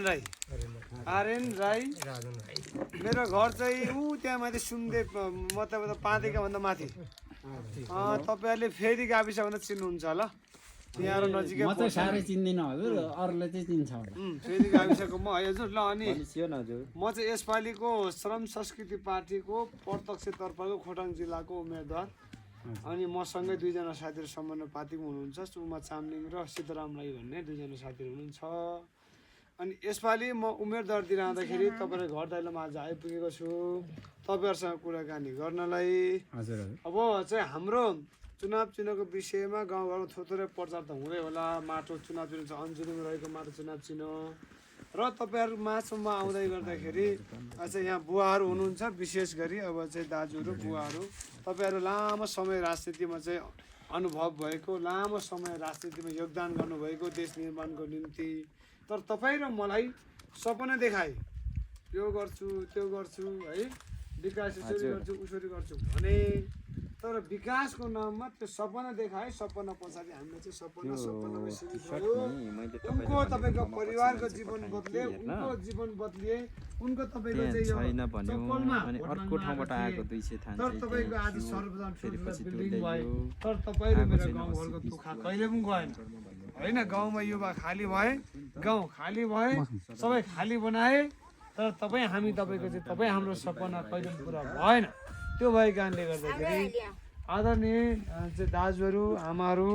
राई आर्यन राई मेरो घर चाहिँ ऊ त्यहाँ माथि सुनदेव मतलब 5 देखि भन्दा माथि तपाईहरुले फेरि गाविस भन्दा चिन्नुहुन्छ होला यहाँ नजिकै म चाहिँ सारै चिन्दिन हजुर अरूले चाहिँ चिन्छ होला फेरि गाविसको म हजुर ल अनि म चाहिँ यसपालिको श्रम संस्कृति पार्टीको प्रत्यक्ष तर्फको खोटाङ जिल्लाको उम्मेदवार अनि मसँगै दुईजना साथीहरु सम्बन्ध पार्टीको हुनुहुन्छ सुमा चामलिङ र सिद्धराम राई भन्ने दुईजना साथीहरु हुनुहुन्छ अनि यसपालि म उम्मेदवार दिँदाखेरि तपाईहरुको घर दैलोमा आज आइपुगेको छु तपाईहरुसँग कुराकानी गर्नलाई हजुर अब चाहिँ हाम्रो चुनाव चिन्हको विषयमा गाउँघरमा थोरै प्रचार त हुँदै होला माटो चुनाव चिन्ह छ अन्जुलीमा रहेको माटो चुनाव चिन्ह र तपाईहरु माझमा आउँदै गर्दाखेरि चाहिँ यहाँ बुवाहरु हुनुहुन्छ विशेष गरी अब चाहिँ दाजुहरु बुवाहरु तपाईहरु लामो समय राजनीतिमा चाहिँ अनुभव भएको लामो समय राजनीतिमा योगदान गर्नुभएको देश निर्माणको निम्ति तर तपाई र मलाई सपना देखाए यो गर्छु त्यो गर्छु है विकास यसरी गर्छु उसरी गर्छु भने तर विकासको नाममा त्यो सपना देखाए सपना पछाडि हामीले चाहिँ सपनामै सीमित भयो उनको तपाईको परिवारको जीवन बदले उनको जीवन बदलिए उनको तपाईको चाहिँ यो छैन भन्यो अनि अर्को ठाउँबाट आएको 200 थान तर तपाईको आज सर्वजन बिल्डिङ भयो तर तपाई र मेरो गाउँघरको दुखा कहिले पनि गएन हैन गाउँमा युवा खाली भए गाउँ खाली भए सबै खाली बनाए तर तपाई हामी तपाईको चाहिँ तपाई हाम्रो सपना कहिले पनि पूरा भएन त्यो भएको कारणले गर्दाखेरि आदरणीय चाहिँ दाजुहरु आमाहरु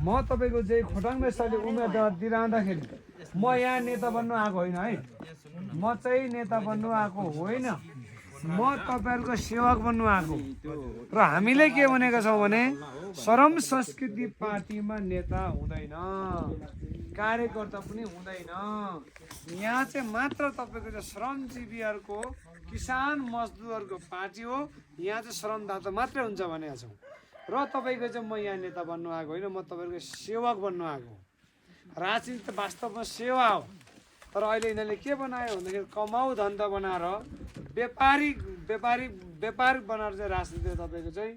म तपाईको चाहिँ खोटाङ वेस्टले उम्मेदवार दिइरहँदाखेरि म यहाँ नेता बन्नु आएको होइन है म चाहिँ नेता बन्नु आएको होइन म तपाईहरुको सेवक बन्नु आएको र हामीले के भनेका छौं भने श्रम संस्कृति पार्टीमा नेता हुँदैन कार्यकर्ता पनि हुँदैन यहाँ चाहिँ मात्र तपाईको चाहिँ श्रमजीवीहरुको किसान मजदुरहरुको पार्टी हो यहाँ चाहिँ श्रमदाता मात्रै हुन्छ भनेका छौं र तपाईको चाहिँ म यहाँ नेता बन्नु आएको होइन म तपाईहरुको सेवक बन्नु आएको राजनीति त वास्तवमा सेवा हो तर अहिले यिनीहरूले के बनायो भन्दाखेरि कमाउ धन्दा बनाएर व्यापार बनाएर चाहिँ राजनीति तपाईको चाहिँ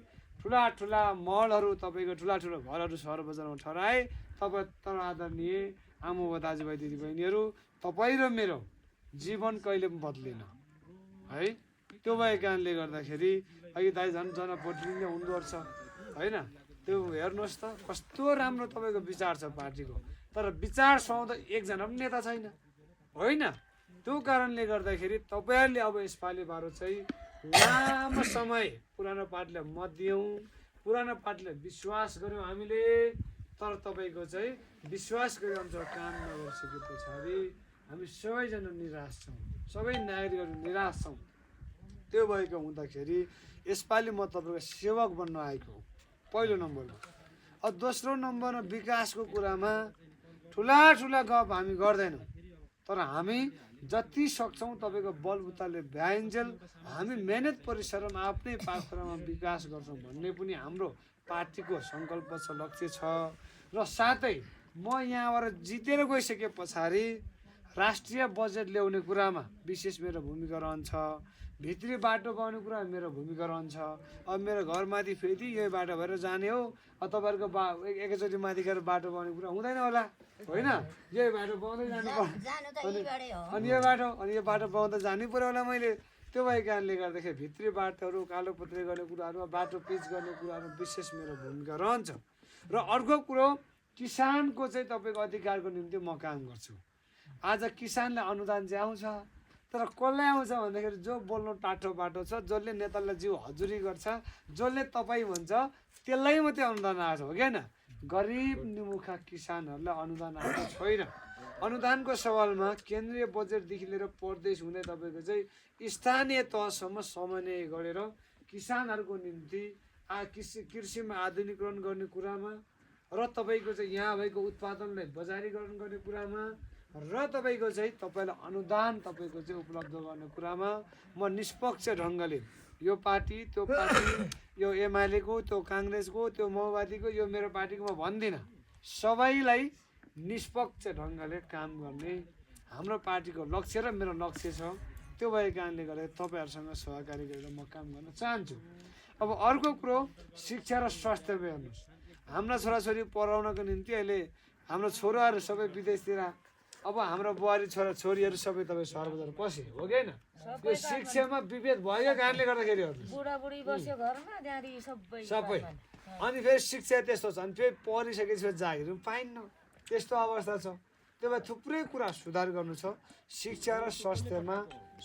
ठुला महलहरू तपाईको ठुला घरहरू सहर बजारमा ठहराए तर आदरणीय आमा दाजुभाइ दिदीबहिनीहरू तपाई र मेरो जीवन कहिले पनि बदलिन है त्यो भएको कारणले गर्दाखेरि अघि दाइ झन् जनप्रतिनिधि हुँदो रहेछ हैन त्यो हेर्नुहोस् त कस्तो राम्रो तपाईको विचार छ पार्टीको तर विचार सुहाउँदा एकजना पनि नेता छैन होइन त्यो कारणले गर्दाखेरि तपाईहरुले अब यसपालि बारो चाहिँ लामो समय पुरानो पार्टीलाई मत दियौं पुरानो पार्टीलाई विश्वास गर्यौं हामीले तर तपाईको चाहिँ विश्वास गरे अनुसार काम नगरिसके पछाडि हामी सबैजना निराश छौं सबै नागरिकहरु निराश छौं त्यो भएको हुँदाखेरि यसपालि म तपाईको सेवक बन्न आएको पहिलो नम्बरमा अब दोस्रो नम्बरमा विकासको कुरामा ठुला गफ हामी गर्दैनौं तर हामी जति सक्छौं तपाईको बलबुताले भ्याइन्जेल हामी मेहनत परिश्रम आफ्नै पाखुरामा विकास गर्छौं भन्ने पनि हाम्रो पार्टीको संकल्प छ लक्ष्य छ र साथै म यहाँबाट जितेर गइसके पछाडि राष्ट्रिय बजेट ल्याउने कुरामा विशेष मेरो भूमिका रहन्छ भित्री बाटो बनाउने कुरा मेरो भूमिका रहन्छ अब मेरो घरमाथि फेरि यो बाटो भएर जाने हो तपाईहरुको एकैचोटि माथि गएर बाटो बनाउने कुरा हुँदैन होला होइन यो बाटो बनाउँदै जानु अनि यो बाटो बनाउँदै जानै पर्यो होला मैले त्यो भएको कारणले गर्दाखेरि भित्री बाटोहरू कालोपत्रे गर्ने कुराहरुमा बाटो पिच गर्ने कुराहरु विशेष मेरो भूमिका रहन्छ र अर्को कुरो किसानको चाहिँ तपाईको अधिकारको निम्ति म काम गर्छु आज किसानलाई अनुदान चाहिँ आउँछ तर कसलाई आउँछ भन्दाखेरि जो बोल्नु टाठो बाटो छ जसले नेतालाई जिउ हजुरी गर्छ जसले तपाई भन्छ त्यसलाई मात्रै अनुदान आएको छ हो हैन गरिब निमुखा किसानहरुलाई अनुदान आएको छैन अनुदानको सवालमा केन्द्रीय बजेटदेखि लिएर प्रदेश हुँदै तपाईको चाहिँ स्थानीय तहसम्म समन्वय गरेर किसानहरुको निम्ति कृषिमा आधुनिकीकरण गर्ने कुरामा र तपाईको चाहिँ यहाँ भएको उत्पादनलाई बजारीकरण गर्ने कुरामा र तपाईको चाहिँ तपाईलाई अनुदान तपाईको चाहिँ उपलब्ध गर्ने कुरामा म निष्पक्ष ढंगले यो पार्टी त्यो पार्टी यो एमालेको त्यो कांग्रेसको त्यो माओवादीको यो मेरो पार्टीको म भन्दिन सबैलाई निष्पक्ष ढंगले काम गर्ने हाम्रो पार्टीको लक्ष्य र मेरो लक्ष्य छ त्यो भएको कारणले गर्दा तपाईहरुसँग सहकारी गरेर म काम गर्न चाहन्छु अब अर्को कुरो शिक्षा र स्वास्थ्य हेर्नुस् हाम्रा छोराछोरी पढाउनको निम्ति अहिले हाम्रो छोराहरु सबै विदेशतिर अब हाम्रो बुहारी छोरा छोरीहरू सबै तपाईँ सहर बजार पसे हो कि होइन यो शिक्षामा विभेद भएको कारणले गर्दाखेरि हो बुढाबुढी बस्यो घरमा त्यहाँदेखि सबै अनि फेरि शिक्षा त्यस्तो छ अनि फेरि पढिसकेपछि जागिर पाइन्न त्यस्तो अवस्था छ त्यो भए थुप्रै कुरा सुधार गर्नु छ शिक्षा र स्वास्थ्यमा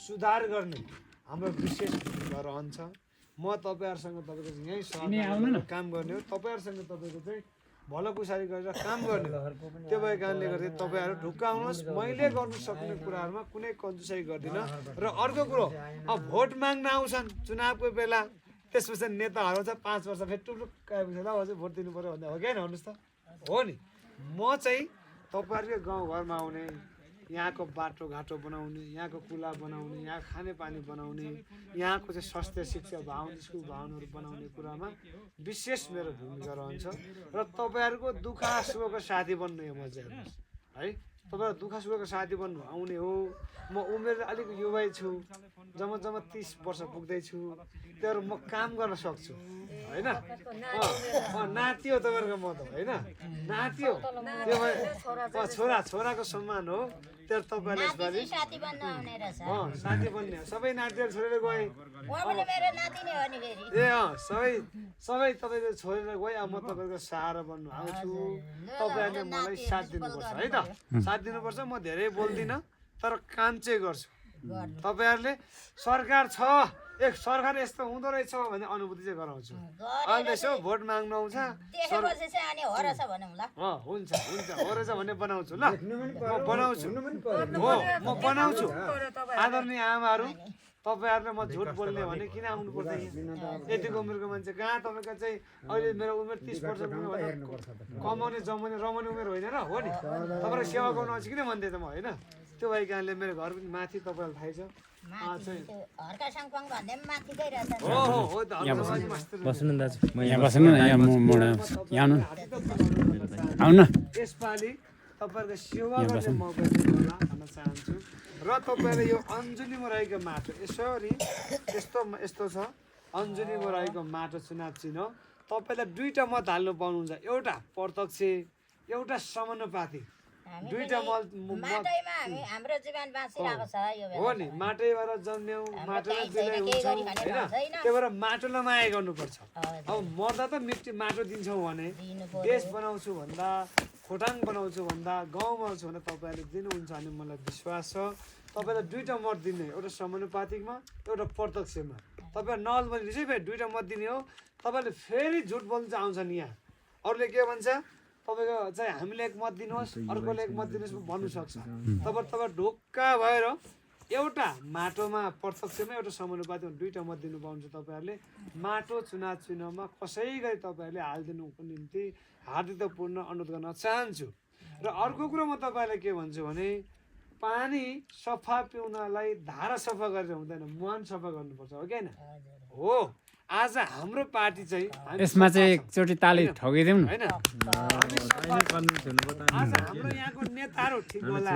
सुधार गर्ने हाम्रो विशेष भूमिका रहन्छ म तपाईँहरूसँग तपाईँको यहीँ सहर काम गर्ने हो तपाईँहरूसँग तपाईँको चाहिँ भलोकुसारी गरेर काम गर्ने त्यो भएको कारणले गर्दा तपाईँहरू ढुक्क आउनुहोस् मैले गर्नु सक्ने कुराहरूमा कुनै कन्जुसाइ गर्दिनँ र अर्को कुरो अब भोट माग्न आउँछन् चुनावको बेला त्यसपछि नेता हराउँछ 5 वर्ष फेरि टुप्लुक्क आएपछि ल अझै भोट दिनु पऱ्यो भन्दा हो कि होइन भन्नुहोस् त हो नि म चाहिँ तपाईँहरूकै गाउँघरमा आउने यहाँको बाटोघाटो बनाउने यहाँको कुला बनाउने यहाँ खानेपानी बनाउने यहाँको चाहिँ स्वास्थ्य शिक्षा भवन स्कुल भवनहरू बनाउने कुरामा विशेष मेरो भूमिका रहन्छ र तपाईँहरूको दुःख सुखको साथी बन्नु यो मजा हेर्नुहोस् है तपाईँहरू दुःख सुखको साथी बन्नु आउने हो म उमेर अलिक युवै छु जम्मा 30 वर्ष पुग्दैछु त्योहरू म काम गर्न सक्छु होइन नाति हो तपाईँहरूको म त होइन नाति हो त्यो भए छोराको सम्मान हो त्यो तपाईँहरूले यसपालि साथी बन्ने सबै नातिहरू छोडेर गए ए सबै तपाईँको छोडेर गए अब म तपाईँको सहारा बन्नु आउँछु तपाईँहरूले मलाई साथ दिनुपर्छ है त साथ दिनुपर्छ म धेरै बोल्दिनँ तर काम चाहिँ गर्छु तपाईँहरूले सरकार छ सरकार यस्तो हुँदो रहेछ भन्ने अनुभूति चाहिँ गराउँछु अहिले यसो भोट माग्नु आउँछ हुन्छ हो रहेछ भन्ने बनाउँछु ल म बनाउँछु हो म बनाउँछु आदरणीय आमाहरू तपाईँहरूले म झुट बोल्ने भने किन आउनु पर्दैन यतिको उमेरको मान्छे कहाँ तपाईँको चाहिँ अहिले मेरो उमेर 30 वर्ष कमाउने जमाउने रमाउने उमेर होइन र हो नि तपाईँलाई सेवा गर्नु आउँछ किन भन्दै त म होइन त्यो भएको कारणले मेरो घर पनि माथि तपाईँलाई थाहै छ यसपालि तपाईँहरूको सेवा गर्ने मौका भन्न चाहन्छु र तपाईँले यो अन्जुलीमा रहेको माटो यसरी यस्तो छ अन्जुलीमा रहेको माटो चुनाव चिन्ह तपाईँलाई 2टा मत हाल्नु पाउनुहुन्छ एउटा प्रत्यक्ष एउटा समानुपातिक 2टा हो नि माटैबाट जन्म्यौँ माटोलाई बिलाइ हुन्छौँ होइन त्यही भएर माटोलाई माया गर्नुपर्छ अब मर्दा त माटो दिन्छौँ भने देश बनाउँछु भन्दा खोटाङ बनाउँछु भन्दा गाउँ बनाउँछु भन्दा तपाईँहरूले दिनुहुन्छ भने मलाई विश्वास छ तपाईँलाई 2टा मत दिने एउटा समानुपातिकमा एउटा प्रत्यक्षमा तपाईँ नल बनिदिनुहोस् है फेरि 2टा मत दिने हो तपाईँले फेरि झुट बोल्नु चाहिँ आउँछन् यहाँ अरूले के भन्छ तपाईँको चाहिँ हामीले एक मत दिनुहोस् अर्कोले एक मत दिनुहोस् भन्नु सक्छ तपाईँ ढोक्का भएर एउटा माटोमा प्रत्यक्षमा एउटा समानुपातिकमा 2टा मत दिनु पाउनुहुन्छ तपाईँहरूले माटो चुनाव चिन्हमा कसै गरी तपाईँहरूले हालिदिनुको निम्ति हार्दिकतापूर्ण अनुरोध गर्न चाहन्छु र अर्को कुरो म तपाईँलाई के भन्छु भने पानी सफा पिउनलाई धारा सफा गरेर हुँदैन मुहान सफा गर्नुपर्छ हो कि होइन हो आज हाम्रो पार्टी चाहिँ यसमा चाहिँ एकचोटि ताली ठगिदिउँ न हैन आज हाम्रो यहाँको नेताहरू ठिक होला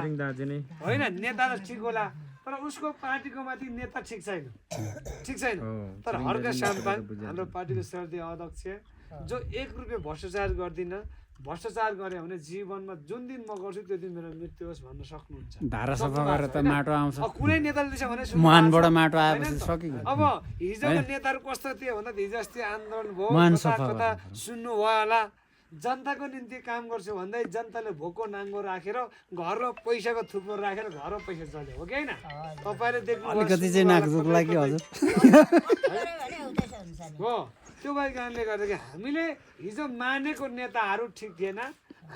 होइन नेताहरू ठिक होला तर उसको पार्टीको माथि नेता ठिक छैन तर हर्क साम्पाङ हाम्रो पार्टीको श्रद्धेय अध्यक्ष जो 1 रुपियाँ भ्रष्टाचार गर्दिन भ्रष्टाचार गरे भने जीवनमा जुन दिन म गर्छु त्यो दिन मेरो मृत्यु होस् भन्न सक्नुहुन्छ धारा सफा गरेर त माटो आउँछ कुनै नेताले त्यसो भने मुहानबाट माटो आएपछि सकियो अब हिजोको नेताहरू कस्तो थियो भन्दा हिजो अस्ति आन्दोलन भयो कता सुन्नु भयो होला जनताको निम्ति काम गर्छु भन्दै जनताले भोको नाङ्गो राखेर घरमा पैसाको थुप्रो राखेर घरमा पैसा चल्यो हो कि होइन तपाईँले देख्नु अलिकति चाहिँ नाकजुक लाग्यो हजुर हो त्यो भएको कारणले गर्दाखेरि हामीले हिजो मानेको नेताहरू ठिक थिएन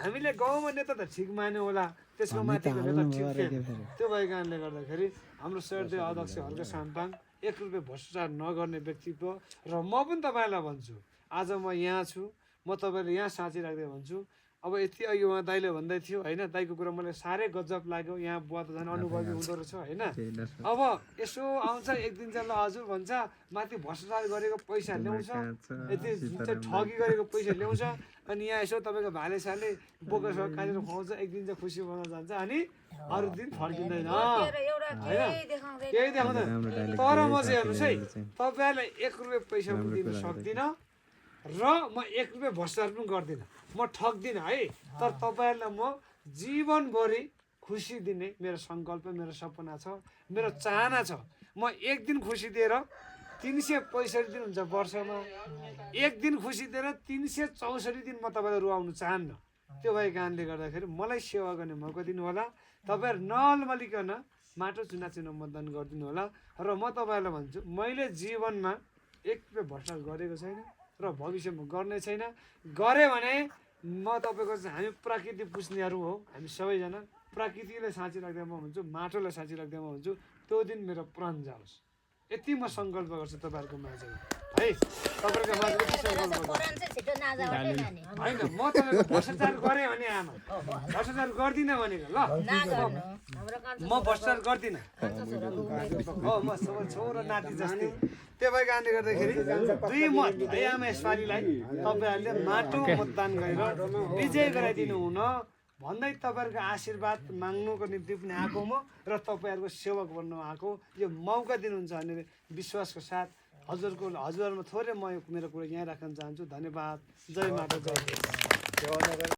हामीले गाउँमा नेता त ठिक मान्यो होला त्यसको माथिको नेता ठिक थिएन त्यो भएको कारणले गर्दाखेरि हाम्रो श्रद्धेय अध्यक्ष हर्क साम्पाङ 1 रुपियाँ भ्रष्टाचार नगर्ने व्यक्तित्व र म पनि तपाईँलाई भन्छु आज म यहाँ छु म तपाईँले यहाँ साँची राख्दै भन्छु अब यति अघि उहाँ दाइले भन्दै थियो होइन दाइको कुरा मलाई साह्रै गजब लाग्यो यहाँ बुवा त झन् अनुभवी हुँदो रहेछ होइन अब यसो आउँछ एक दिन चाहिँ ल हजुर भन्छ माथि भ्रष्टाचार गरेको पैसा ल्याउँछ यति चाहिँ ठगी गरेको पैसा ल्याउँछ अनि यहाँ यसो तपाईँको भाले साले बोकेर काटेर खुवाउँछ एक दिन चाहिँ खुसी बनाउन जान्छ अनि अरू दिन फर्किँदैन होइन केही देखाउँदैन तर म चाहिँ हेर्नुहोस् है तपाईँहरूलाई 1 रुपियाँ पैसा पनि दिनु सक्दिनँ र म 1 रुपियाँ भ्रष्टाचार पनि गर्दिनँ म ठग्दिनँ है तर तपाईँहरूलाई म जीवनभरि खुसी दिने मेरो सङ्कल्प मेरो सपना छ मेरो चाहना छ। म एक दिन खुसी दिएर 365 दिन हुन्छ वर्षमा, एक दिन खुसी दिएर 364 दिन म तपाईँलाई रुवाउनु चाहन्न। त्यो भएको कारणले गर्दाखेरि मलाई सेवा गर्ने मौका दिनु होला। तपाईँहरू नअल्मलिकन माटो चुनाव मतदान गरिदिनु होला। र म तपाईँहरूलाई भन्छु, मैले जीवनमा एक रुपियाँ भ्रष्टाचार गरेको छैन र भविष्यमा गर्ने छैन। गऱ्यो भने म तपाईँको चाहिँ हामी प्रकृति पुज्नेहरू हो, हामी सबैजना प्रकृतिलाई साँची राख्दै म भन्छु, माटोलाई साँची राख्दै म भन्छु, त्यो दिन मेरो प्राण जाओस् यति म सङ्कल्प गर्छु तपाईँहरूको माझमा है। तपाईँहरूको माझमा के सङ्कल्प गर्छु होइन, म तपाईँको भ्रष्टाचार गरेँ भने आमा भ्रष्टाचार गर्दिनँ भनेको ल, म भ्रष्टाचार गर्दिनँ हो, म सबै छोरो नाति जस्तै। त्यो भएको कारणले गर्दाखेरि 2 मत है आमा यसपालिलाई तपाईँहरूले माटो मतदान गरेर विजय गराइदिनु हुन भन्दै तपाईँहरूको आशीर्वाद माग्नुको निम्ति पनि आएको म र तपाईँहरूको सेवक बन्न आएको यो मौका दिनुहुन्छ भन्ने विश्वासको साथ हजुरहरूमा थोरै म मेरो कुरा यहाँ राख्न चाहन्छु। धन्यवाद। जय माता जय।